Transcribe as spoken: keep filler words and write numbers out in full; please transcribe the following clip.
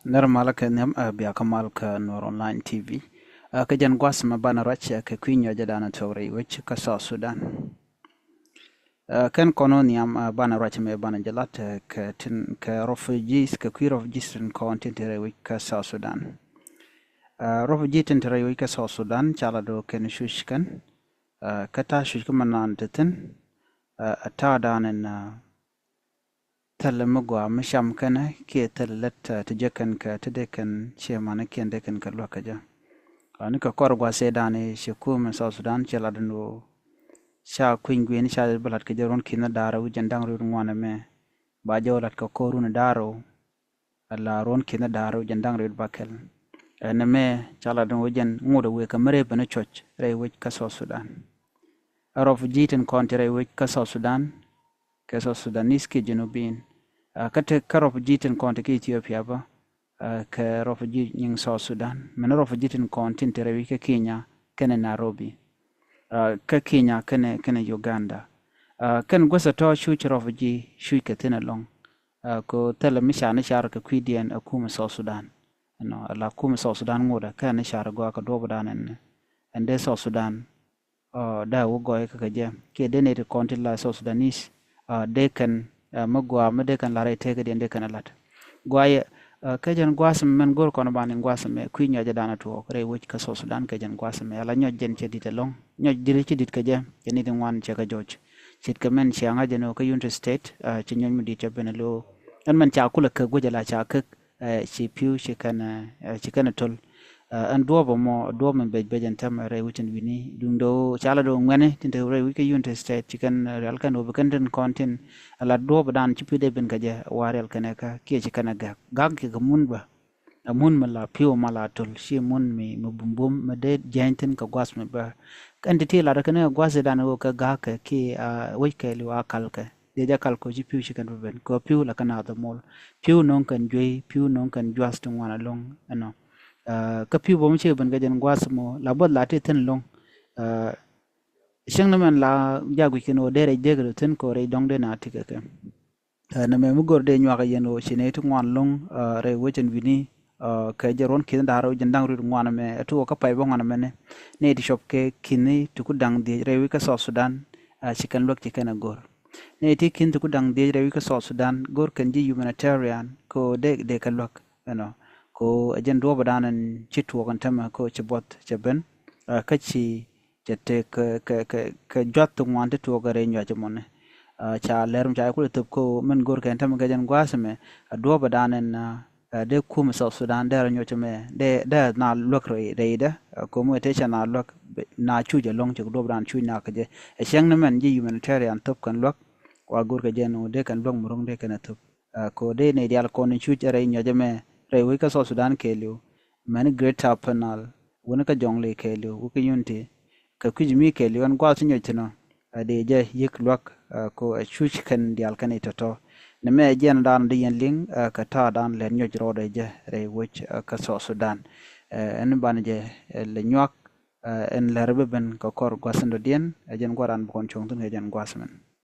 Nɛr malä kɛ nhiam, ɛ, bia kä mal kä Nuɔr Online T V. Ɛ, kɛ jɛn gua̱th mɛ banɛ ruac, ɛ, kɛ kui̱ nyɔcɛ danɛ tuɔk rɛy wec kä South Sudan. Ɛ, kɛn kɔn wä nhiam, ɛ, banɛ ruac mɛ banɛ jɛ lat, ɛ, kɛ tin kɛ refugees, kɛ kui̱ refugees tin kɔn tin te rɛy wec kä South Sudan. Ɛ, refugee tin te rɛy wec kä South Sudan ca la do̱ kɛn cuc kɛn. Ɛ, kä ta̱a̱ cuc kä mɛ naan te thi̱n, ɛ, ɛ ta̱a̱ danɛ na thilɛ mi gɔaa mi cam kɛnɛ kiɛ thilɛ lät, ɛ, ti jɛ kɛn kɛ ti dee kɛn ciɛ mani kiɛn dee kɛn kɛ luäk kɛ jɛ. Ɛ, ni kɛ kɔr gua̱th cɛ dani cɛ kumɛ South Sudan cɛ lat ni ɣöö ca kui̱ny gui̱n ca bä lat kɛ jɛ ruɔ̱n ki̱n da̱rɛ wi̱c jɛn da̱ŋ rut ŋuan ɛmɛ. Ba jɛ wä lat kɛ kɔr run da̱rɛ wä. Ala ruɔ̱n ki̱n da̱rɛ wi̱c jɛn da̱ŋ rut ba kɛl. Ɛn ɛmɛ ca lat ni ɣöö jɛn ŋot ɛ wëë kɛ mi rɛy ben cuɔc rɛy wec kä South Sudan. Ɛ refugee tin kɔn ti rɛy wec kä South Sudan, kɛ South Sudanese kiɛ Junubin. Ɛ, kä te kä refugee tin kɔn ti kä Ethiopia bä, ɛ, kɛ refugee nyiŋ South Sudan. Mɛn refugee tin kɔn tin te rɛy wec kä Kenya kɛnɛ Nairobi. Ɛ, kä Kenya kɛnɛ, kɛnɛ Uganda. Ɛ, kɛn guäth tɔ̱ cuc refugee cuc kɛ thi̱n ɛlɔ̱ŋ. Ɛ, kɛ thilɛ mi ca ni car kɛ kui̱diɛn ɛ kumɛ South Sudan. Ɛnɔ, ala kumɛ South Sudan ŋotdɛ kɛn ni car gɔaa kɛ duɔ̱ɔ̱p dan ɛn, ɛn dee South Sudan. Ɛ, dee wä gɔɔy kä kɛ jɛ kiɛ dee nɛy ti kɔn ti la South Sudanese, ɛ, dee kɛn, ɛ, mi gɔaa mi dee kɛn la rɛy tekädiɛn dee kɛn ɛ lat. Gɔaa yɛ, ɛ, kɛ jɛn gua̱a̱th mɛn go̱r kɔn ban in gua̱a̱th mɛ kui̱ nyɔcɛ danɛ tuɔɔk rɛy wec kä South Sudan kɛ jɛn gua̱a̱th mɛ ala nyɔc jɛn cɛ dit ɛlɔ̱ŋ. Nyɔc dit cɛ dit kɛ jɛ, cɛ nit in ŋuan cɛ kɛ jɔc. Ce̱tkɛ mɛn ciaŋä jɛn ɣöö kä Unity State, ɛ, ci nyɔc mi dit cɛ ben ɛ lo̱o̱. Ɛn mɛn ca kulɛ käk guic ala ca käk, ɛ, ci pi̱w ci kɛn, ɛ, ci kɛn ɛ töl. Ɛ, ɛn duɔ̱ɔ̱p ɛmɔ, duɔ̱ɔ̱p mi bec bec ɛn täämɛ rɛy wi̱c ɛn wi̱ni. Duundɛ ɣöö ca la do̱ ŋuɛ̈ni tin te rɛy wi̱c kä Unity State ci kɛn, ɛ, rial kɛn ɣöö bi kɛn tin kɔn tin. Ala duɔ̱ɔ̱p dan ci pi̱w dee ben kɛ jɛ wa rial kɛn ɛ kä kiɛ ci kɛn ɛ gäk. Gak kɛ kɛ mun bä. Ɛ mun mi la pi̱w ma la töl, ci mun mi, mi bumbum mi dee jiɛny thi̱n kɛ gua̱th mi bä. Kɛn ti ti lat kɛn kɛ gua̱th idan ɣöö kɛ ga̱a̱kɛ kiɛ, ɛ, wec kɛɛliw a kalkɛ. Diɛ jɛ kal kɛ ci pi̱w ci kɛn bä ben. Kɛ pi̱w la kɛ naath ɛ mol. Pi̱w no̱o̱ŋ kɛn juey, pi̱w no̱o̱ŋ kɛn jua̱th ti ŋuan ɛlɔ̱ŋ ɛnɔ. Ɛ, kä pi̱w bä mi ci ben kɛ jɛn gua̱th mɔ, la bo̱th la ti thi̱n ɛlɔ̱ŋ. Ɛ, cieŋ ni mɛn la jak guic kɛn ɣöö dee rɛy dee kɛ dee thi̱n kɛ ɣöö rɛy dɔ̱ŋ dee na ti kɛ kɛ. Ɛ, nɛmɛ mi gör dee nyuak yɛn ɣöö ci nɛy ti ŋuan lo̱ŋ, ɛ, rɛy wec ɛn wi̱ni, ɛ, kɛ jɛ ruɔ̱n ki̱n da̱ŋ rɛw jɛn da̱ŋ rut ŋuan ɛmɛ, ɛ, ti wä kä pay bä ŋuan ɛmɛni. Nɛy ti cɔp kɛ ki̱n ti ku da̱ŋ dhiec rɛy wec kä South Sudan, ɛ, ci kɛn luäk ci kɛn ɛ gör. Nɛy ti ki̱n ti ku da̱ŋ dhiec rɛy wec kä South Sudan, gör kɛn ji̱ humanitarian, kɛ ɣöö dee, dee kɛ luäk, you know. Kɛ ɣöö ɛ jɛn duɔ̱ɔ̱p ɛ da̱a̱n ɛn ci tuɔɔk ɛn tämɛ kɛ ɣöö ci buɔth cɛ ben, ɛ, kä ci cɛ tëk kɛ, kɛ, kɛ, kɛ juath ti ŋuan ti tuɔɔk kɛ rɛy nyuac ɛmɔni. Ɛ, ca lɛr mi ca kulɛ thöp kä ɣöö min go̱r kɛn tämɛ kɛ jɛn gua̱a̱th ɛmɛ, ɛ, duɔ̱ɔ̱p ɛ da̱a̱n ɛn, ɛ, ɛ, dee kumɛ South Sudan dee rɔ nyuɔc ɛmɛ, dee, dee na luäk rɛy, rɛydɛ, ɛ, ko̱mi ɛ tëë cɛ na luäk, na cuc ɛlɔ̱ŋ cɛ kɛ duɔ̱ɔ̱p ɛ da̱a̱n cuc na kä jɛ. Ɛ cäŋ ni mɛn ji̱ humanitarian thöp kɛn luäk, wa go̱r kɛ jɛn ɣöö dee kɛn luäk mi ro̱ŋ dee kɛn ɛ thöp. Ɛ, kɛ ɣöö dee nɛy diaal kɔn in cuc ɛ rɛy nyuac ɛmɛ, rɛy wec kä South Sudan kɛɛliw, mɛn Greater Upper Nile, wun kä Jonglei kɛɛliw, wun kä Unity, kɛ kui̱c mi kɛɛliw ɛn gua̱a̱th ti nyuac thi̱n ɔ, ɛ, dee jɛ yi̱k luäk, ɛ, kɛ ɣöö ɛ cuc kɛn diaal kɛn i̱ tɔ̱tɔ̱. Nɛmɛ ɛ jiɛn da̱a̱n dee yɛn liŋ, ɛ, kɛ ta̱a̱ da̱a̱n lɛr nyuac rɔɔdɛ jɛ rɛy wec, ɛ, kä South Sudan. Ɛ, ɛn banɛ jɛ, ɛ, lɛ nyuak, ɛ, ɛn lɛr bi ben kɛ kɔr gua̱th in dɔ̱diɛn, ɛ jɛn gua̱th raan bi kɔn cuɔ̱ŋ thi̱n kɛ jɛn gua̱th mɛn.